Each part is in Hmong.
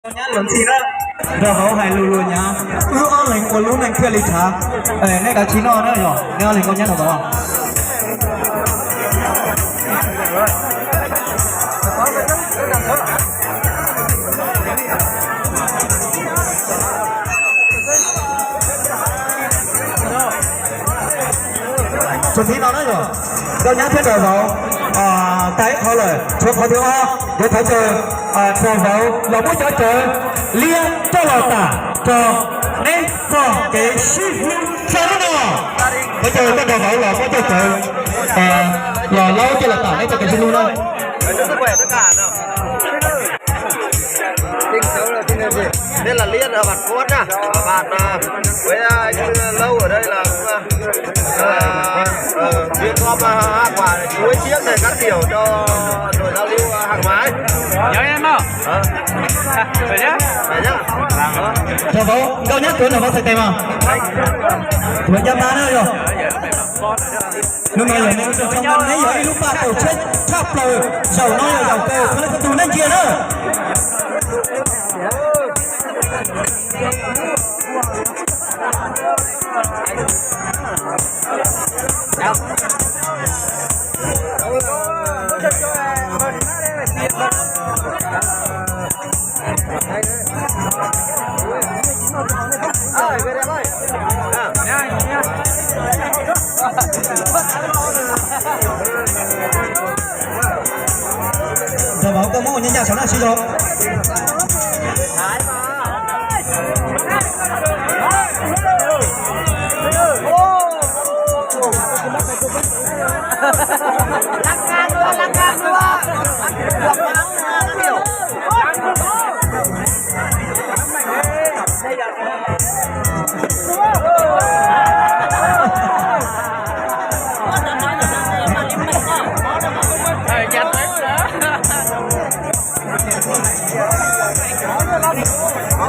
Nkauj nyab luag ntxhi na, nrog vauv hais lus luag nyav, wb ob leeg ua lub neej thiaj li tshav. Nej kav tsij noj na yog, nej ob leeg nkauj nyab nrog vauv. Txuas ntxiv no na yog, nkauj nyab thiab nrog vauv tag ib qho lawm, tshuav qhov thib ob, yuav thov caw nrog vauv los muab cov cawv liab coj los tam rau neb txoj kev sib hlub txog hnub no. Thov caw koj nrog vauv los muab cov cawv los laub coj los tam neb txoj kev sib hlub na. Tên xấu là tên là gì? Tên là Liết ở Vạn Phúc á. Ở Vạn, à, với, à, anh Lâu ở đây là cũng, à, à, à, quyên góp, à, hoa quả chuối xiếc này các kiểu cho đội giao lưu, à, hàng hóa ấy. Nhớ em không? Hả? Phải nhá. Phải nhá. Hả? Cov vauv, nkauj nyab tuav nram vauv txhais tes mas. Tuav ncaj mab na yog. Hnub no yog neb lub rooj tshoob, neb yog ib lub paj taug tsheb tshaj plaws, zaum no yog zaum kawg, thov leej txhua tus nej ntsia na. Nrog vauv koj muab ua nyob ncaj saum naj sib zog.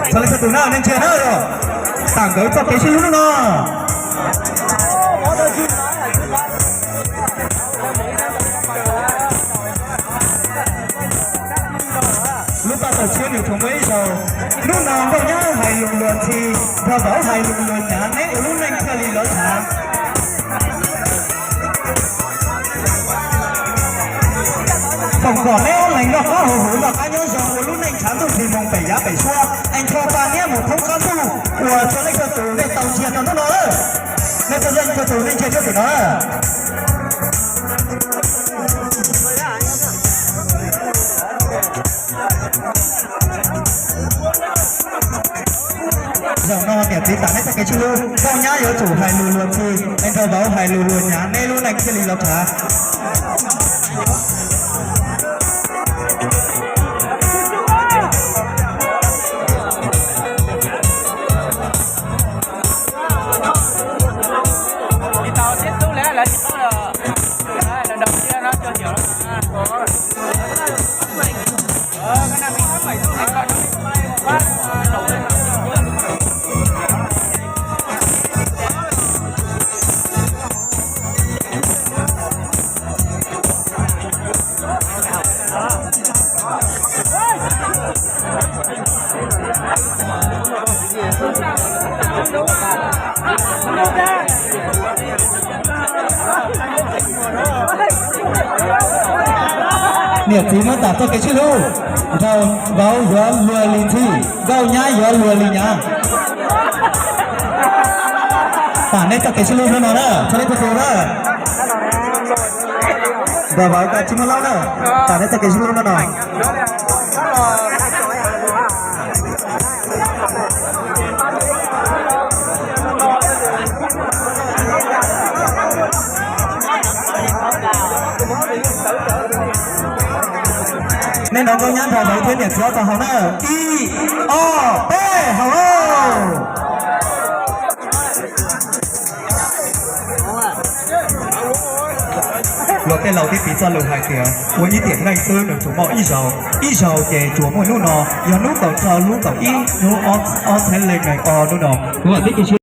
Txhua leej txhua tus na, nej ntsia na, tam nkawd txoj kev sib hlub no. Lub paj taug tsheb nws tsuas muaj ib zaug. Hnub no nkauj nyab hais lus luag ntxhi, nrog vauv hais lus luag nyav, neb ua lub neej thiaj li lov tshav. Foom kom neb ob leeg noj qab haus huv, noj qab nyob zoo, ua lub neej tshav ntuj nplig moo pem yav pem suab, es nrho paj niab mus thoob qab ntuj, uas txhua leej txhua tus nej tau ntsia rau hnub no lawm. Nej txhua leej txhua tus nej ntsia rau tim no. Zaum no niam txiv tam neb txoj kev sib hlub, nkauj nyab yuav tsum hais lus luag ntxhi, es nrog vauv hais lus luag nyav, neb lub neej thiaj li lov tshav. Niam txiv muab tam txoj kev sib hlub, nrog vauv yuav luag li ntxhi, nkauj nyab yuav luag li nyav. Tam neb txoj kev sib hlub hnub no na, txhua leej txhua tus na. Nrog vauv koj tsis muaj laub na, tam neb txoj kev sib hlub hnub no. Nej nrog nkauj nyab nrog vauv thiab niam txiv txog haus na. Ib, ob, peb, haus lauj. Luag tej laus tib piv txoj lus hais tias ua ib tiam neej xwb nws tsuas muaj ib zaug, ib zaug ces tsuas muaj hnub no, yog hnub kaum rau lub kaum ib, hnub ob txhiab leej nees o hnub no.